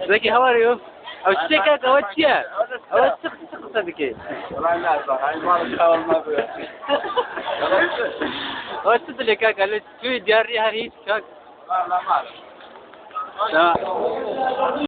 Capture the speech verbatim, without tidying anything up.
Zeki, how are you? Ew çi kek, ew çi ye? Ew çi, çi qise dike? Ew çi dilê kek, ew çi diyar her hiç kek. Tamam.